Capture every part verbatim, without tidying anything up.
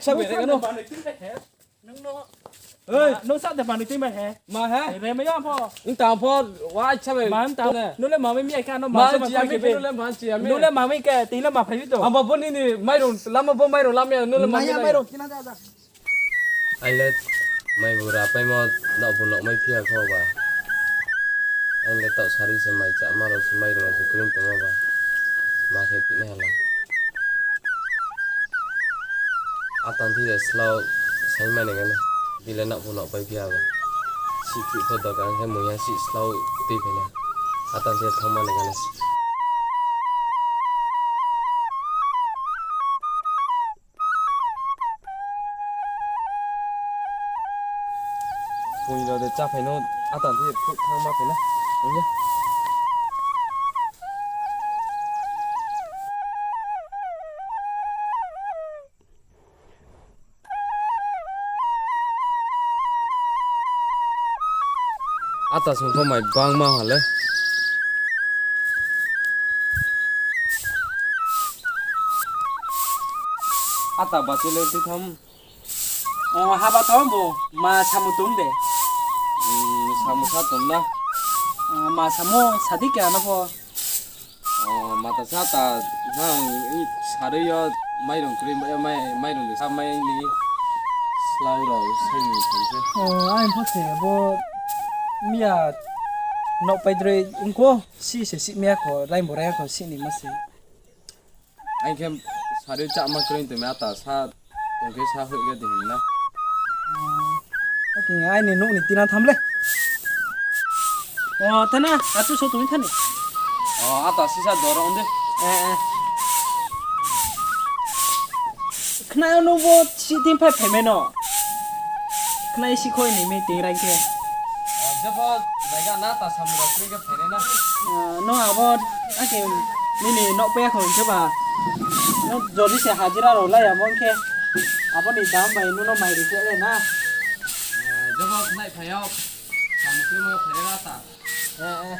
Sabe, nung no. Nung sa de manoi tui mai he. Ma he? Re mai ya pho. Nung tang pho, wa cha bai. Ma nung tang. Nung le ma mai mi ai kha no ma. Ma se ma chi ya koi mi, be. Nung le ma chi ya mi. Nung le ma mai khe, tui le ma phai bi to. Abo bo nini mairung, lama bo mairung lamya, nung le ma mai. Mairung kina da da. Ai le mai bura paimo, nok bu nok mai phiya kho ba. Ai le taoh sari se mai chama rao se mairung se kring tongma ba. Ma khe phi nai hala. Atan thi de slao sai mani gana. Bile nak phu nok pai phiya ba. Si phi pho dokan khe muya si slao tui phai na. Atan thi de thang mani gana si. Pui rao de chá phai no, atan thi phuh thang ma phai na. Ong ya. Ata sung pho mai bangma ha le. Ata bachoi le tui tham. O, haba tong bo, ma samu tong de. Hmm, samu sa tong na. O, ma samu sadi khe ano pho. O, mata sa ta, nang, i, sarui yo, mairung kri, mai, mai, mairung de sa mai ni, slao rao, sai ni tong se. O, ang pho se, bo, miya, nok pai droi, ungko, si se, si miya kho, rain bo raya kho, si ni ma se. Ang khe sari chama kroi tongmi ata sa tong khe sa hoih khe di hing na. Oke, aini nouh ni tina tham le. O, thana, atu so tongmi thani. O, ata sisa doro ong de. Eh, eh. Khna no bo si tin phai phaimai no. Khna isi khoi ni meeting rai khe. O, jepho jaiga na ta samura kri khe phainai na. Ah, no abo, ake, nini nok pe khon khe ba. No jodi se hajira rao lai amo khe. Abo ni dam bai no no mai ri khe le na. Eh, jepho nai phai yag. Samung krimo phainai na ta. Eh, eh.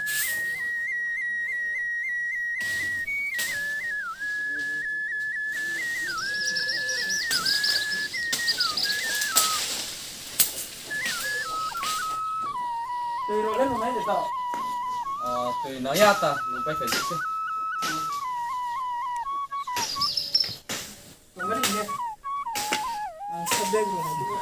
Tui rao le nung nai de tao? O, tui nang ya ta, nung pai phai se. Tong bari ye. Ang sa bag rao nai de.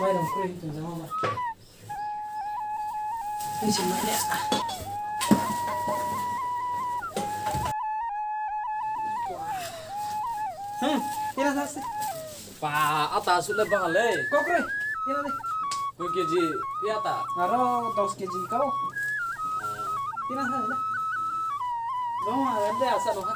Mairung kroi tong jama ba. Tui se mai le. Hmm, tina sa se. Ba, ata suh le bang le. Kokroi, tina de. Koi keji, pi ata? Aro dos keji kau. Tina sa le. Dong, ada asa dong ha.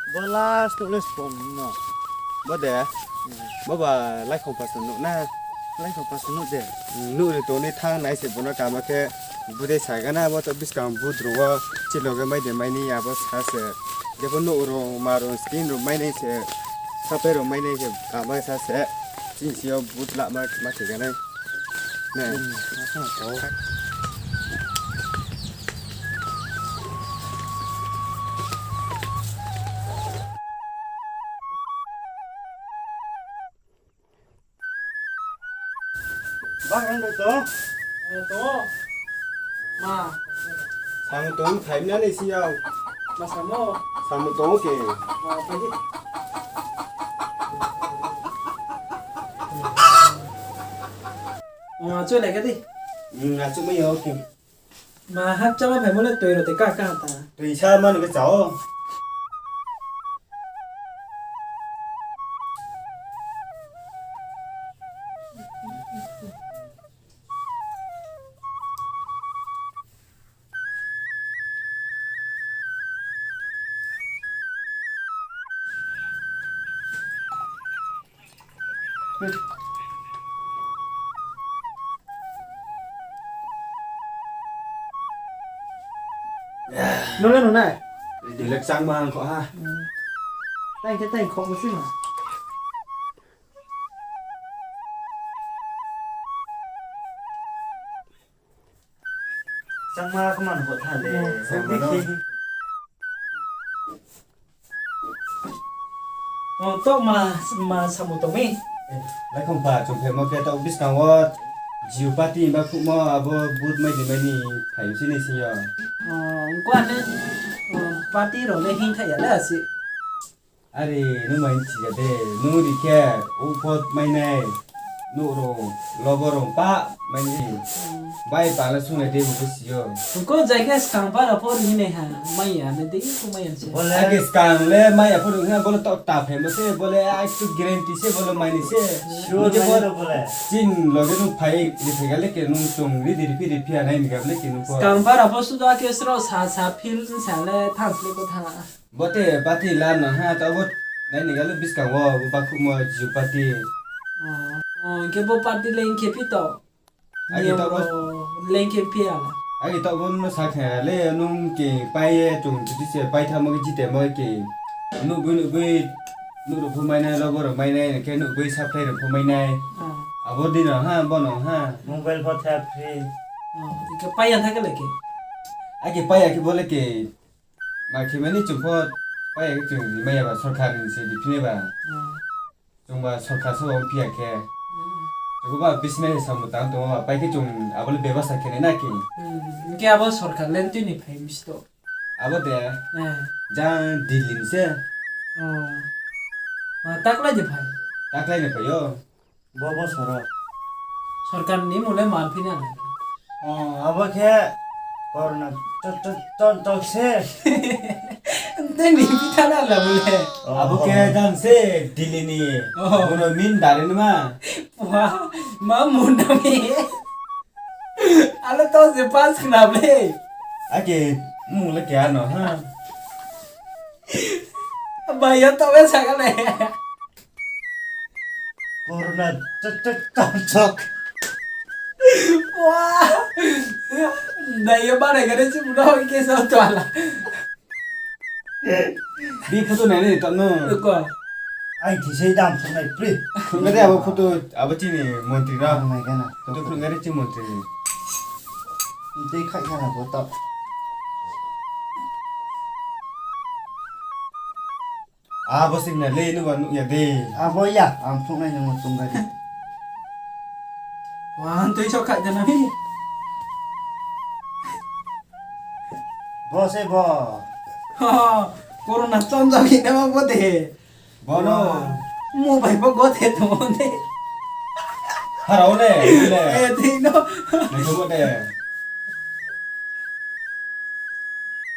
Bo last nuh le spom no. Bo de. Bo ba laikhong pasu nuh na. Laikhong pasu nuh de. Nuh ri tong ni thanng nai se bo no kama khe. Budei sa gana bo to buskang but rung wo. Chilo khe mai de mai ni abo sa se. Jepho nuh rung ma rung skin rung mai nai se. Sapai rung mai nai se kama sa se. Chini si yo but lama ma se gana. Ne. Bang rang doi to? Eh, to. Ma. Samung tong thai na ni si yao. Ma samo. Samung tong ke. Ma, pai di. Ma, chu le ka di. Hmm, na chu mai yo ke. Ma hap chama phaimo le tui rao de ka ka ta. Tui sa mani khe chao. Nung le nung nai? Dilek chang ma ang kho ha. Tang khe tang kho mo si ma. Changma khe man kho tha le. Oh, changma no. Oh, to ma, ma samu tong mi. Lai khong pha, chung phaimo khe to buskang wo Jio party ba khukmo abo vote mai di mai ni phai mi si ni sing yo. Oh, ongko ane, oh, party rao le hing kha ya le asi. Are, nung mai chi ya de, nung ri khe, o vote mai nai, nouh rao, lobo rao, pa, mai nai. Bai pa la sung nai de, bo si yo. Ko jai khe skang para pho ri nai ha, mai ya, ne de, ko mai ya se. Ake skang le, mai ya pho ri nai, bo le tok ta phai mo se, bo le, ai, tu guarantee se, bo le mai ni se. Sure, bo le. Chin loge nung phai, ri phai ga le ke nung chung, ri di ri phi ri phi ya nai ni ga le ke nung pho. Skang para pho sudo ake sro sa, sa phil, sa le, thanng le ko tha. Bo te party la no ha, ta bo nai ni ga le buskang wo, bo ba khukmo Jio party. Oh, oh, hing khe bo party le hing khe phi to? Age to bo. Niyom rao le hing khe phi ya la. Age to bo no sa khe le nung ke pai ye chung judi se pai tha mo ke jite mo ke. Nuh boi, nuh boi, nuh rao pho mai nai, lobo rao mai nai, hing khe nuh boi supply rao pho mai nai. Ah. Abo di no ha, bo no ha. Mobile pho tha free. Oh, hing khe pai ya tha khe le ke. Age pai ya khe bo le ke. Ma khe mani chung pho pai ya khe chung ri mai ya ba sorkar ni se ri phi nai ba. Hmm. Chung ba sorkar so ong phi ya khe. Hmm. Chung ba business samung tang tong ba pai khe chung abo le bebasta khe nai na khe. Hmm. Hing khe abo sorkar le tui ni phai mi si to. Abo de. Eh. Jang Delhi ni se. Oh. Ma taklai de phai. Taklai ni phai yo. Bo bosor o. Sorkar ni mung le man phi na. Oh, abo khe corona to, to, to, to se. Tei ni phi tha na la bo le. Oh. Abo khe dan se Delhi ni. Oh. Bono min dari ni ma. Wah, ma mun na mi. Alo to se pass khna ble. Ake mung le khe ano ha. Bai yo to be sa ka le. Corona chok, chok, chok, chok. Wah. Nai yo ba nai gare si buno ke sa to ala. Bi photo nai ni to no. Ko. Ai thi sei dam sa nai pri. Khunga de abo photo abo chini montri na. Ang nai gana. Photo khunga de chini montri ni. Tei khai gana photo. Abo sing na le, nuh ba nuh ya de. Abo ya, ang phnuh nai nung tong gari. Wah, ang tui sok kha jana mi. Bo se bo. Ha, corona chon jagi na ma bo de. Bo no. Wah, mo bai bo go de tong de. Harao ne, le. Eh, de no. Nai bo de.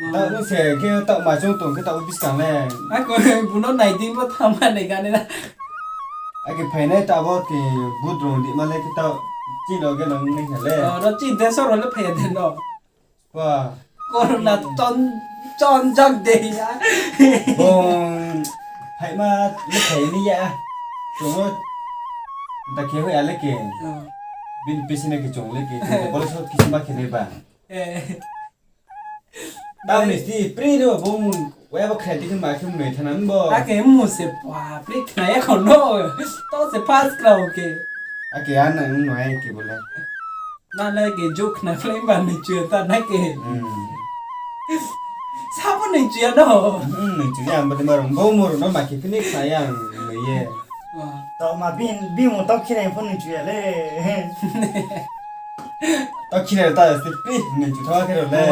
Taoh no se khe taoh ma chung tong khe taoh bo buskang le. Ako buno nai di bo thama nai gani na. Ake phainai taoh bo ke budrung di ma le khe taoh chini loge no nai khe le. Oh, ro chini deso ro le phai ya de no. Wah. Corona ton, ton jak de ya. Bung phaima le phai ni ya. Chung no da khe hoi ya le ke. Oh. Bini pisine ke chung le ke. Chung bole so kisi ma khe nai ba. Eh. Tao ni si pri no bo mung, waya bo khlai di khe ma khe mung nai thana bo. Ake mung se pa, pri khna ya kho no. To se pass kla o ke. Ake ya na nung no ai ke bo le. Na le ke jo khna khlai ba ni chu ta na ke. Hmm. Sa bo ni chu ya no. Hmm, ni chu ya ba de ma rong bo mo ro no ma khe phini khna ya ang ni ye. Wah. To ma bin, bin mo to khe nai pho ni chu ya le. To khe nai ta se pri ni chu tho khe ro le.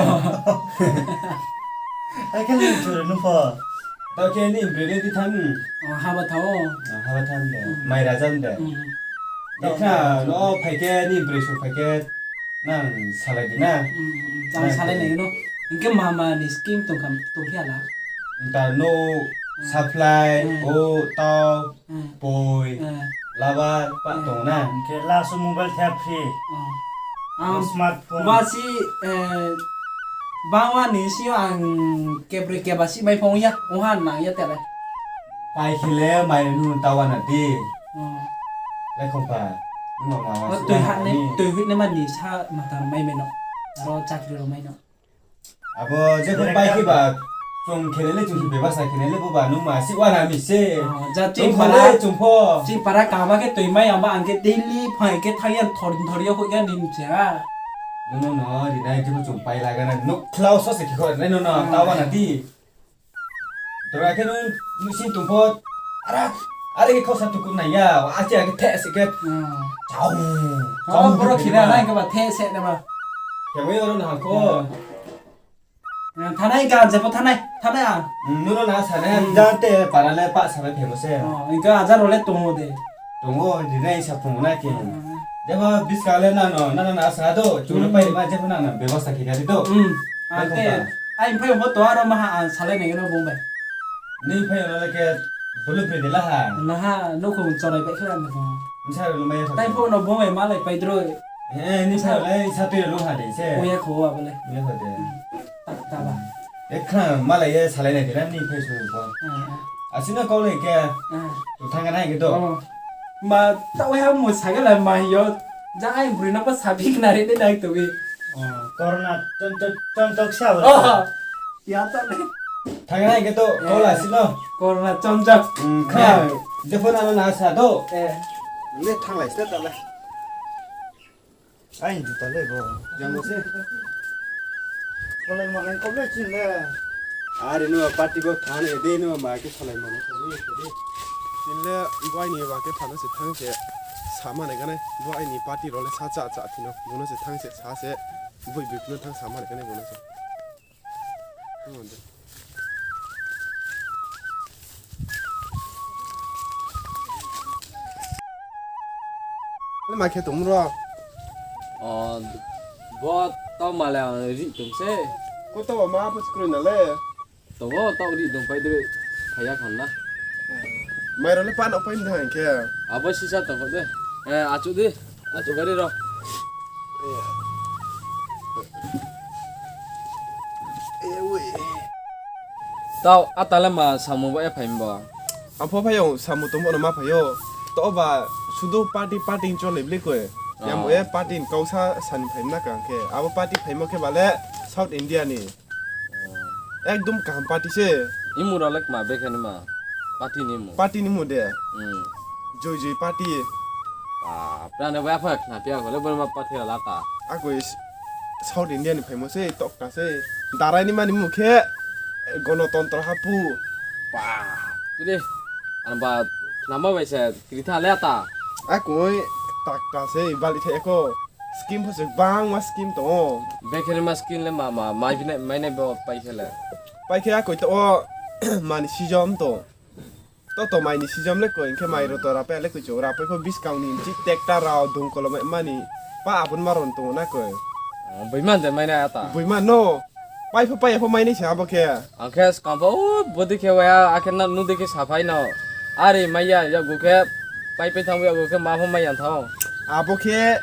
Ai khe ni chu ro no pho. To khe ni bre le di than. Oh, haba tha o. Ah, haba than de. Hmm. Mai raja de. Hmm. Dekha, no phai khe ni bre so phai khe nang salai di na. Hmm, hmm, hmm. Nang salai nai no. Hing khe mama ni scheme tong kham, tong khe ala. Nta no supply, hmm, o, tau, hmm, poi, hmm, labar, pa, hmm, tong na. Hing khe last o mobile tha free. Hmm. Ang smartphone. Ba si, eh, bangwa ni si ang kebre keba si mai phong ya, oha nang ya tele. Pai khe le mai nu tawa na di. Hmm. Ai khongpa, nung no ma ma O si tui ba ha ne, ni. Tui hoih ne ma ni sa ma tang mai mai no. Aro chakri ro mai no. Abo je ko pai khe ba, chung khe le le chung bebasa khe le le bo ba nung ma si wa na mi se. Ah, ja Nung ching kho para, le chung pho. Ching para kama khe tui mai ama ang khe daily phai khe thang yan thor thor yo hoih ya ni mche ha. Nung no no ri nai je ko chung pai la ga na. Nuk khlau so se khe kho nai no no Ah. ta wa na di. Tora khe nung, nung sing tong pho, ara, ara khe khausa tuku nai ya, a che a khe theh se khe, Hmm. chau, Oh, chau boro khe khina ma. Nai khe ba theh se na ma. Khe bo yo ro na ko. Hmm. Thanai ga je pho thanai, thanai a. Hmm, nung no na sa nai, Hmm. ja te para le pa sa bai phemo se. Oh, inka ajar ro le tong o de. Tong o, di nai sa phung na khe. Hmm. Jepho biska le na no, na no na sa do, chung le Hmm. pai ma jepho na no, bebasta khe gari do. Hmm. Bai Ante, khongpa. Ai phai bo to aro maha ang salai nai no bung bai. Ni phai no le khe bulu phai de la ha. La ha, no khong chonai bai khla no bung. Nsa ro mai ya kho. Tai pho no bung bai malai pai droi. Eh, ni phai le sa tui lo ha de se. Oya kho wa bole. Oya kho de. Ta, ta ba. E khna malai ye salai nai de na ni phai su ko. Ah, ah. Asi no kau le khe. Ah. Tu thang nai khe do. Oh. Ma, ta wai ha mo sa ga la ma yo. Ja ai bri no pa sa bi khna re de dai to wi. Oh, corona chon, chon, chon tok sa ba. Oh. Ya ta le. Thang nai khe do, Eh. kau la si no. Corona chon jak. Hmm, kha. Eh. Jepho na no na sa do. Eh. Ne thang lai sta ta le. Ai, juta le bo. Jang bo se. Kolai ma nai koble chin le. Are no party bo thang e de no ma ke kolai ma nai koble de. Chin le bo aini ba ke phano se thang se sama nai ganai. Bo aini party ro le sa cha cha phino. Bono se thang se sa se. Boi boi phino thang sama nai ganai bono se. Le ma khe tong ro? O, bo tau ma le ang ri tong se. Ko tau ma pho skroi na le. Tong o, tau ri tong pai de. Phai ya khan na. Mai ro le pa no pai mthang khe. Abo sisa tong de. Eh, achu di. Achu gari ro. Tau, a ta le ma samung bo ya phai bo? Ang pho phai yo, samung tong bo no ma phai yo. To ba sudu party, party chole bli koi. Yamo Ah. e party ni kau sa sani phai na kang khe. Abo party phaimo khe ba le South India ni. Ekdom kaham party se. Imu ro le kma bekhe ni ma? Party ni imu. Party ni imu de. Hmm. Joi Joi party. Bapre, ano bai apha khna phi ya kho le, bo ma party la ta. Akoi South India ni phaimo se, tokta se. Darai ni mani mung khe Gonotontro Hapu. Ba, tuli. Ano ba khnama bai se kritha le ta. Akoi takta se, bali the ko. Scheme pho se bangma scheme tong o. Bekhe ni ma scheme le ma, ma, ma, mai bine, mai nai bo pai khe le. Pai khe akoi to o, mani season to. To to mai ni season le koi, hing khe mai ro to rapai le koi cho, rapai pho buskang ni mchi tekta rao dungkolom mani, pa abon ma ron tong na koi. Oh, boiman de mai nai ata? Boiman no. Pai pho pai ya pho mai nai se abo khe. Ang khe skang pho, o, bodi khe waya, akhe na nung di khe saphai no. Are mai ya, yakgu khe, pai pai thang yakgu khe ma pho mai ya thang. Abo khe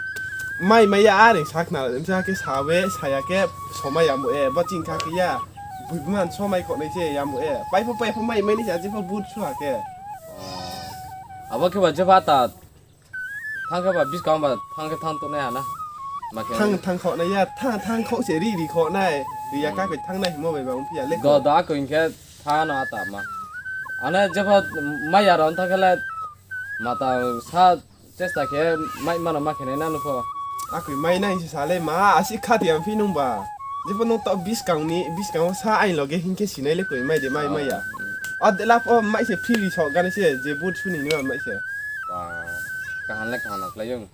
mai mai ya, are sa khna, msa khe sa we, sa ya khe, somai ya mo e, bo ching kha khe ya. Boiman somai kho nai se ya mo e. Pai pho pai pho mai mai nai se, aji pho but su ha khe. Oh. Abo khe ba je pha ta. Thang khe ba buskang ba thang khe thang tongnai ha na. Ma khe thang, thang kho nai ya, thang, thang kho se ri, ri kho nai. Ri ya ka koi thang nai himo bai ba ong phi ya le. Do, do, akoi hing khe tha no ata ma. Ano jepho mai ya ron thang khe le mata sa chesta khe mai mano ma khe nai na nung pho. Akoi mai nai se sa le ma, asi kha ti ang phi nung ba. Jepho nung to buskang ni, buskang wo sa ain loge hing khe sinai le koi mai de mai, mai ya. O de lap o mai se free ri so gani se, je but suni ni ma mai se. Ba, kaham le kaham na klai yong.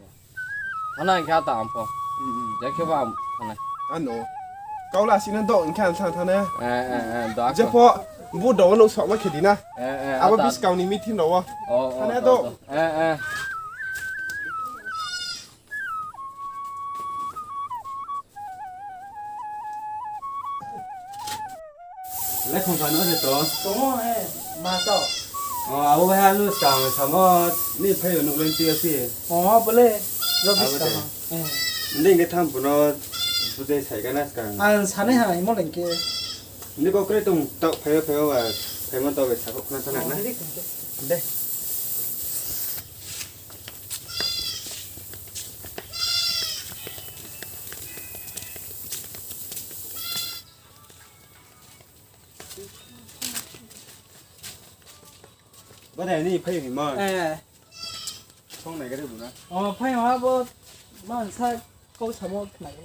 Thana hing khe ata ang pho. Mm, mm. Je khe ba ang thana. Ano. Kaula sina do hing khe ang thana thana. Eh, eh, eh, do ako. Je pho bu do no sok ma khe di na. Eh, eh, abo ata. Buskang ni meeting ro. Oh, oh, thana do, do. Eh, eh. Lekhong kha no se to? Tongo, eh, ma to. O, abo bai ha nung skang samo, ni phai yo nung leng ti asi. O, bole, ro bis kama. Abo de. Eh. Nding ke tham puno, bujai sai kana skang. Ang sanai ha, imo leng ke. Ni ko kre tong, tau phai yo, phai yo ba, phai mo tau bai sa ko khna sana na. De. De. Ada ni phai ni ma. Eh. Song nai gari bu na. O, phai ha bo. Man sa kau samo khnai.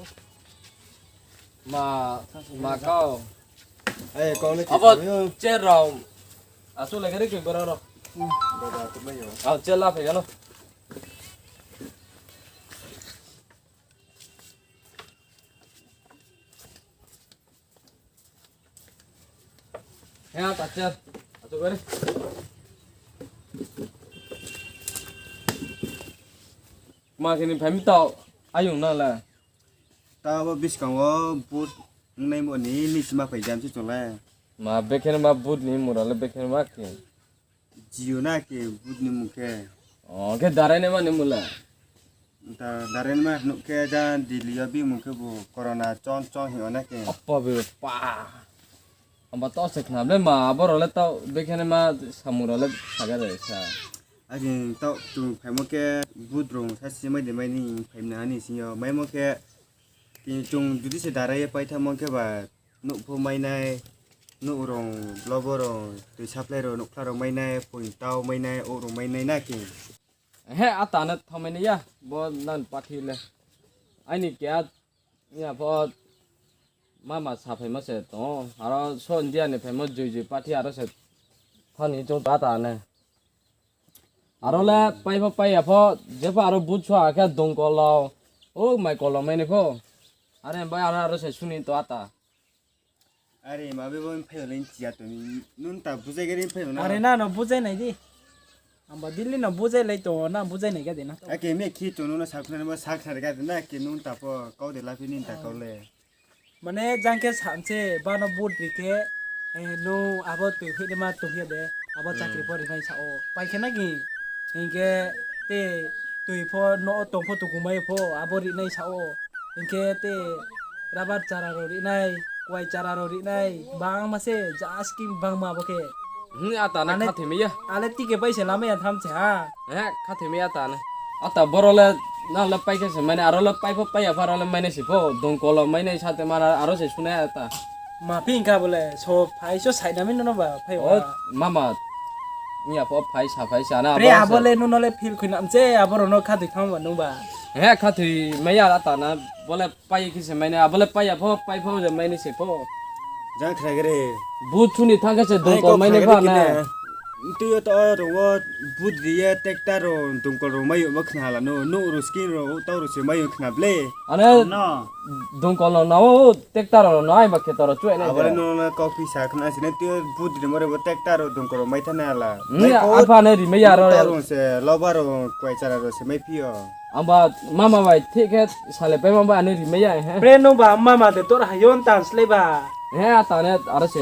Ma, ma kau. Eh, kau ni abo kisa yo. Chair rao. Asu lai gari khe bora ro. Hmm, bora tu mai yo. Au chair la phai galo. He, a ta chair. Achu gari. Ma khe ni phai mi tao, ayong na le. Ta bo buskang wo vote wngnai mo ni, ni sima phai jam se chung le. Ma bekhe ma vote ni mura le bekhe ma khe. Jio na khe vote ni mung khe. O, khe darai nai ma ni mung le. Ta darai nai ma nuk khe ja Delhi yo bimung khe bo corona chon chon hing o na khe. Apa be pa. Amba to se khna le ma, abo rao le tao bekhe ma samung rao le saga de sa. Agi tao chung phaimo khe vote rung sa si mai de mai ni phaimna ni sing yo. Maimo khe Tini chung judi se darai ye paithamo khe ba, nouh pho mainai, nouh rong, blobo rong, tui supply rong, nouhkhla rong mainai, poing tau mainai, ouh rong mainai na khe. He, ata no thaomai nai ya, bo nang party le. Aini keha, ya pho, mama sa phaimo se tong ou, aro so India ni phaimo jui jui party aro se thani chung ta ta ne. Aro le pai pho pai ya pho, jepho aro bujsua khe dongkol rao, o mai kol rao mai nai pho. Are bai aro aro se suni to ata. Are ma be bo phai le nchi ya to ni, nung ta bujai gari phai na. Are na no bujai nai di. Amba Delhi no bujai lai to, na bujai nai ga de na to. Ake me khi to nung no sakna bo sakna ga de na, ke nung ta pho kau de la phi ni ta kau le. Mane jang khe samse bano vote ri khe, eh, nung abo tui hoih naima tong ya de, abo chakri pho rinai sa ou. Pai khe na ki, hing khe te tui pho no tong pho tuku mai pho, abo rinai sa ou. Hing khe te rabar chara rao rinai, kuai chara rao rinai, bangma se, ja scheme bangma abo khe. Hmm, ata na khathoi mai ya. Ale tike pai se lamai ya tham se ha. Eh, khathoi mai ya ata na. Ata boro le, na le pai khe se mai nai, aro le pai pho pai ya pho, aro le mai nai se pho, dongkol rao mai nai sa te ma na, aro se sunai ata. Ma phi hing kha bo le, so phai so sai na mi no no ba, phai o wa. Mama, ni ya pho phai sa, phai sa na, pre abo abo se. Abo le nung no le feel khui nam se, abo rao no khathoi tham ba nung ba. Eh, khathoi mai ya ata na, bo le Pai khe se mai nai, abo le pai ya pho, pai pho je mai nai se pho. Jang khna gere. Booth suni thang khe se dongkol mai nai pha na. Tui yo to rong wo booth ri ye tractor rao dongkol rao mai yo ma khna la no, nouh rao skin rao, tau rao se mai yo khna ble. Ane dongkol rao no, tractor rao no, ai ba kheto rao chuai nai. Abo le no na kau phi sa khna si nai, tui yo booth ri mo re bo tractor rao dongkol rao mai tha nai la. Apha ne ri mai ya ro. Tau rao se, loba rao, kuai chara rao se mai phi yo. Amba mama bai thik khe sale pai ma ba ani rimai ya, he. Pre no ba mama de tor hayon tan slei ba. He, ata ne aro se.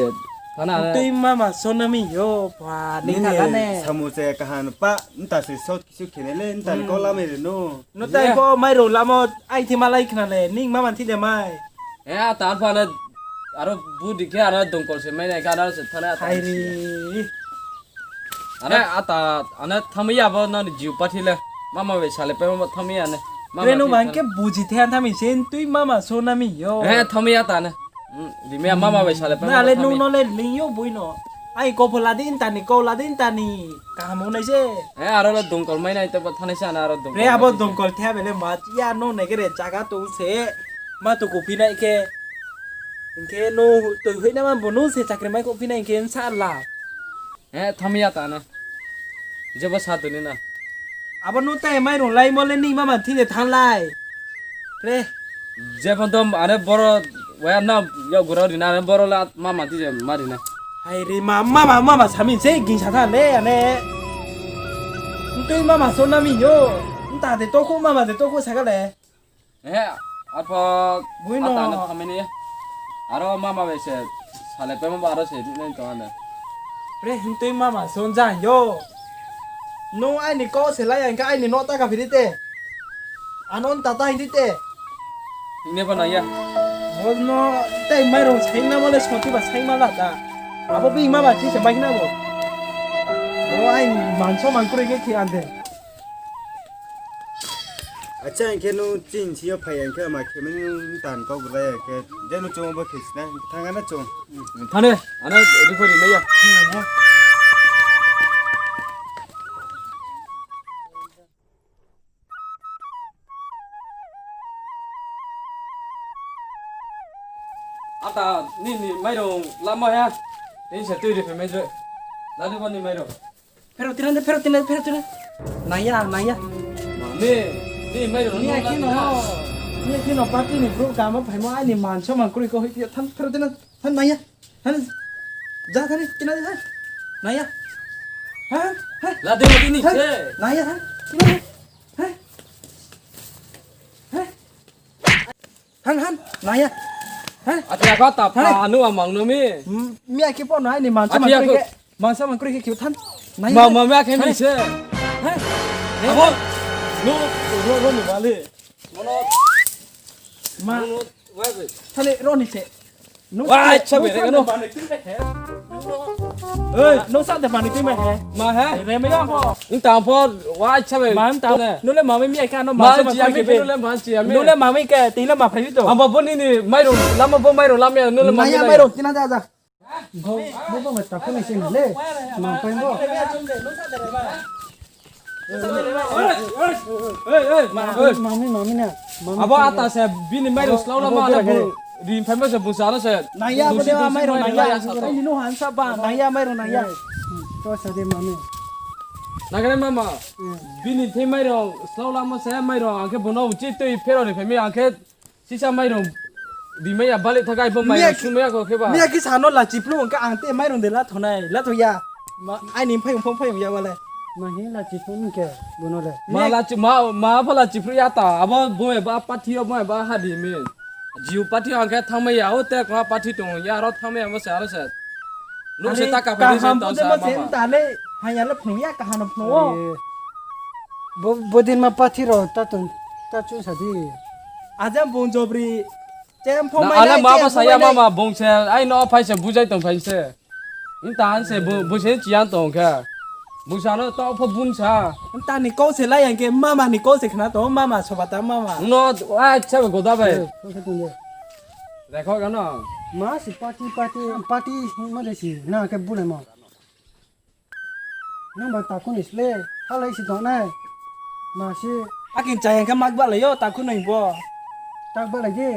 Thana ne. Tui mama so na mi yo, ba, ni kha ne. Samu se kahan pa, nta se sot kisu khene le, nta ni kau lamai re no. No tai ko mai rao lamo, ai thi malai khna le, ning mama thi de mai. He, ata arpha ne, aro budi khe aro dongkol se mai nai kha, aro se thana ata. Hai ri. Ane ata, ane thamai ya bo nani jiu pathi le. Mama bai sale pai ma thamai ya ne. Mama bai sale. Tui mama so na mi yo. Eh, thamai ya ta ne. Rimai ya mama bai sale pai ma thamai. Na le nung no le ling yo boi no. Ai kau pho la di nta ni, kau la di nta ni. Kaham nai se. Eh, aro le dongkol mai nai te bo thanai se ane aro dongkol. Re abo dongkol the bele ma ya no nai khe re jaga tong se. Ma to ko phi nai khe. Hing khe no to hoi na ma bo no se chakri mai ko phi nai hing khe nsa la. He, thamai ya ta na. Jebo sa tuni na. Abo no tai mai rung lai mo le ni mama thing de thanng lai. Re. Jebo dom are boro waya na yag gura ri na are boro le mama thing de ma ri na. Hai re ma, mama, mama samin se ging sa tha le ane. Ntui mama so na mi yo. Nta de tokhu mama de tokhu sa ga le. He, arpho bui no. Ata no thamai ni. Aro mama bai se, sale pema ba aro se, nai tong ane. Pre, hintui mama son jang yo. No aini kau se lai, ang ka aini no ta ka phiri te. Ano tata hindi te. Hingni pho nang ya. Bo no, tei mai rong saing na bo le soti ba saing ma la ta. Abo bini mama thi se mai na bo. Bo aini manso mangkuri ke khi ante. Acha, hing khe nung chini sing yo phai ya, hing khe ma khe mani nung tan kau bwlai ya khe, je nung chungmo bo khe sina, thang ano chung. Thane, ano report ri mai ya. Ata, nini mairung lamo ya. Nini se tui ri phaimai je. Ladi bo ni mairung. Phero tina de, phero tina, phero tina. Naiya, naiya. Ni, ni mairung ni akhe no. Ni akhe no party ni brouh kamo phaimo aini man soman kroi ko hoi phi than phero tina, than naiya. Than. Ja thani tina de than. Naiya. Ha? Ha? Ladi bo ni se. Naiya than. Tina de. Ha? Ha? Han, han, naiya. Han. Athi ako ta pa anu amang no mi. Hmm, mi akhe pho no aini man soman kroi khe. Man soman kroi khe kiu than. Naiya. Ma, ma, mi akhe mi se. Han. Abo. No, ro, ro ni bali. Mono. Ma. Mono, wai, wai. Thale ro ni se. Wai, cha bai re no. Ei, no sa de pani tui mai he. Ma he? Re mai ya pho. Nta pho, wai, cha bai. Ma nta. No le ma mi ai ka no ma. Ma chi ami, no le ma chi ami. No le ma mi ke, ti le ma phai to. Abo bo ni ni mairung lamo bo mairung lamya, no le ma mi. Naiya mairung tina da da. Bo, bo, bo, ma ta ko ni sin le. Ma phai bo. Mami, mami na. Abo ata se bini mairung slao lama abo ri phaimo se bung sa no se. Naiya, abo de mairung naiya. Ai, nini no han sa ba, naiya, mairung naiya. To sa de mami. Nagare mama. Bini thei mairung slao lama se mairung, ang khe bung no uchi tui phero ri phaimi, ang khe Sisa mairung rimai ya balik thakai bo mairung sumai ya kho khe ba. Miya kisa no lachi phnuh hingkhe ang te mairung de latho nai, latho ya. Aini phayung phung phayung ya bale. Ma hi lachi phnuh hingkhe bono le. Ma lachi, ma, ma pho lachi phnuh ya ta. Abo bo eba party yo, bo eba hadi mi. Jiu party yo hingkhe thangmai ya, o te kma party tong ya, aro thangmai ya mo se, aro se. Nung se ta kaham bo je mo se nta le, haya le phnuh ya, kaham no phnuh o. Bo, bo din ma party rao ta tong, ta chung sa di. Aja bung jobri, chem pho mai ala ma bo sa ya, mama bung se, ai no phai se bujai tong phai se. Nta han se, bung se chiyan tong khe. Bung sa no to pho bung sa. Nta ni kau se lai yang khe, mama ni kau se khna to, mama soba ta mama. No, ai, se goda bai. Rekho gano. Ma si party, party, party, ma de si, na khe bulai mo. Nang ba takhu ni sle, halai si tong nai. Ma si. Akin chaya khe mak balai yo, takhu noi bo. Tak balai di.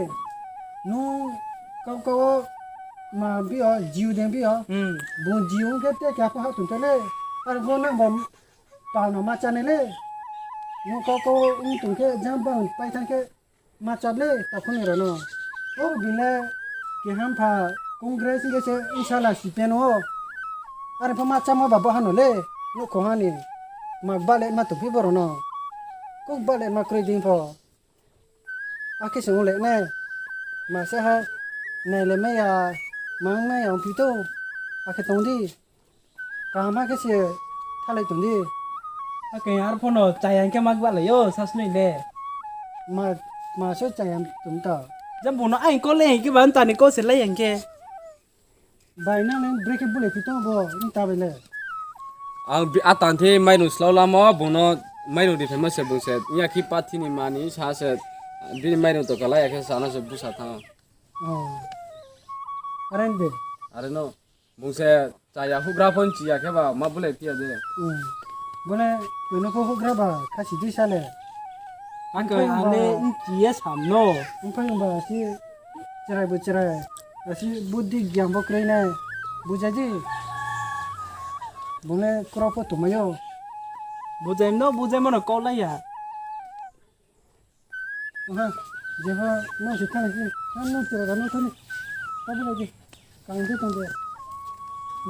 Nung kau kau ma bi o, jiu deng bi o. Hmm. Bung jiu khe te kya pho ha tong te le. Ar bo nang ba pa no ma cha nai le. Nung kau kau ung tong khe jang bang pai thang khe. Ma chap le, takhu ni rao no. O bini le, keham pha Congress hingkhe se, insala C P M o. Are pho ma chamo ba bo hano le, nouhkhong ha ni. Ma bale ma tongphi bo rao no. Kok bale ma kroi dei pho. Akhe se ong le ne. Ma se ha, nai le mai ya, ma ong mai ya ongphi tou. Akhe tong di. Kaham khe se thalai tong di. Akhe ar pho no chaya khe mak balai yo, sasnoi le. Ma, ma se chaya tong ta. Jang bung no aing kau le hing khe ba nta ni kau se lai yang khe. Bai nang le brekhe bulai phi tong bo, nta bai le. Ang bi-, atan the mairung slao lamo, bung no mairung ri phaimo se bung se. Nya khi party ni mani sa se, bini mairung to kalai ya khe sa no se busa thanng. O. Are de. Are no. Bung se chaya houhgra pho nchi ya khe ba ma bulai phi ya de. Hmm. Bo le koi no pho houhgra ba khasi di sa le. Ang khe ang le nchi ye sam no. Ongphai ba asi chrai bo chrai. Asi buddhi gyan bo kroi nai. Bujai di. Bung le kro pho tongmai yo. Bujai no, bujai mo no kau lai ya. Aha, jepho no se thang si, ha no tira da no thani. Tabi lagi, kang de tong de.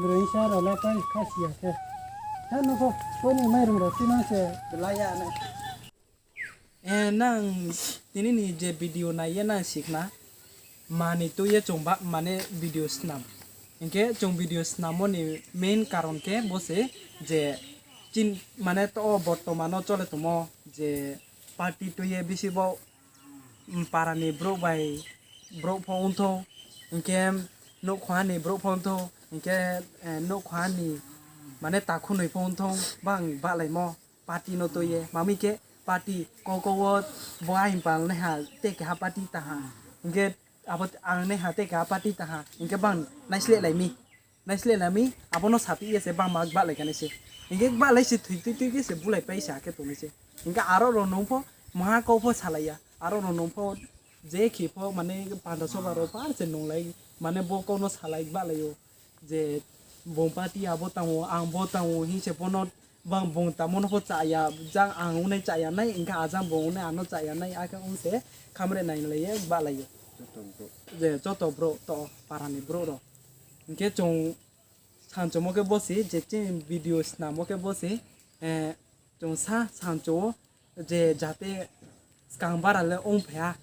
Broi sa rao la pai kha si ya khe. Ha no pho, pho ni mairung rao ti no se belai ya na. E, nang tini ni je video nai ye nang sikna. Mani tui ye chung ba, mane video snam. Hingkhe chung video snammo ni main karon khe bo se je chin, mane to bortoman no chole tongmo je party tui ye bisi bo, mm, para ni brouh bai brouh pho ongthou, hingkhe nouhkhongha ni brouh pho ongthou, hingkhe, eh, nouhkhongha ni mane takhu noi pho ongthou, bang bahlaimo party no tui ye. Mami khe party kau kau wo bo aing pal naiha te keha party taha. Hingkhe abo ang naiha te keha party taha. Hingkhe bang naisleh lai mi. Naisleh lai mi, abo no saphi ye se bang mak bahlai kha nai se. Hingkhe bahlai se thoi tui tui khe se bulai pai se akhe tongnai se. Hingkhe aro rao nung pho maha kau pho salai ya. Aro rao nung pho je khe pho mane pandra soba rao pho ar se nunglai mane bo kau no salai gbahlai ou. Je bung party abo tang ou, ang bo tang ou hing se bo no bang bung tamo no pho chaya, jang ang ongnai chaya nai, hing khe ajang bung ongnai ano chaya nai, akhe ong se khamre nanglai ye gbahlai ou. Je joto brouh to para ni brouh rao. Hing khe chung sanchomo khe bo se, je chini video snamo khe bo se, chung sa sancho ou, je jate skang bara le ongphai ha,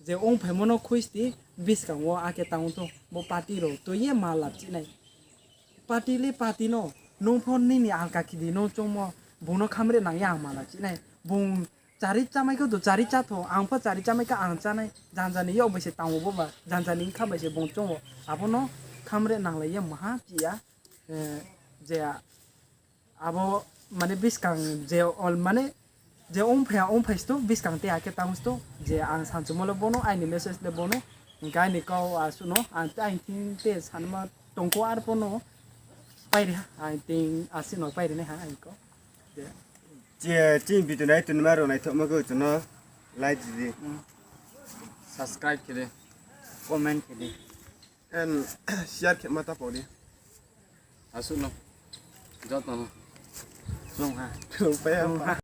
je ongphaimo no khuisti buskang wo akhe tang tho, bo party rao tui ye ma lab chih nai. Party le party no, nung pho nini alka khidi nung choungmo, bung no khamre nang ye ang ma lab chih nai. Bung chari chámai khe to chari chá tho, ang pho chari chámai khe ang chá nai. Janja ni yak bai se tang ou bo ba, janja ni bkha bai se bung choung ou. Abo no khamre nanglai ye maha chih ya, je abo mane buskang je, mane je ongphai ha ongphai sto, buskang te akhe tang sto, je ang sanchomo le bo no, aini message le bo no, hing khe aini kau asuh no, ang te aini thing te sanma tongkho arphuh no pairi ha, aini thing asuh no pairi nai ha aini kau. Chini video nai tongnaima rao naithaohmo khe chung no like ri di, subscribe khe di, comment khe di, and share khe ma ta pau di. Asuh no, joto no. Lungpai ha.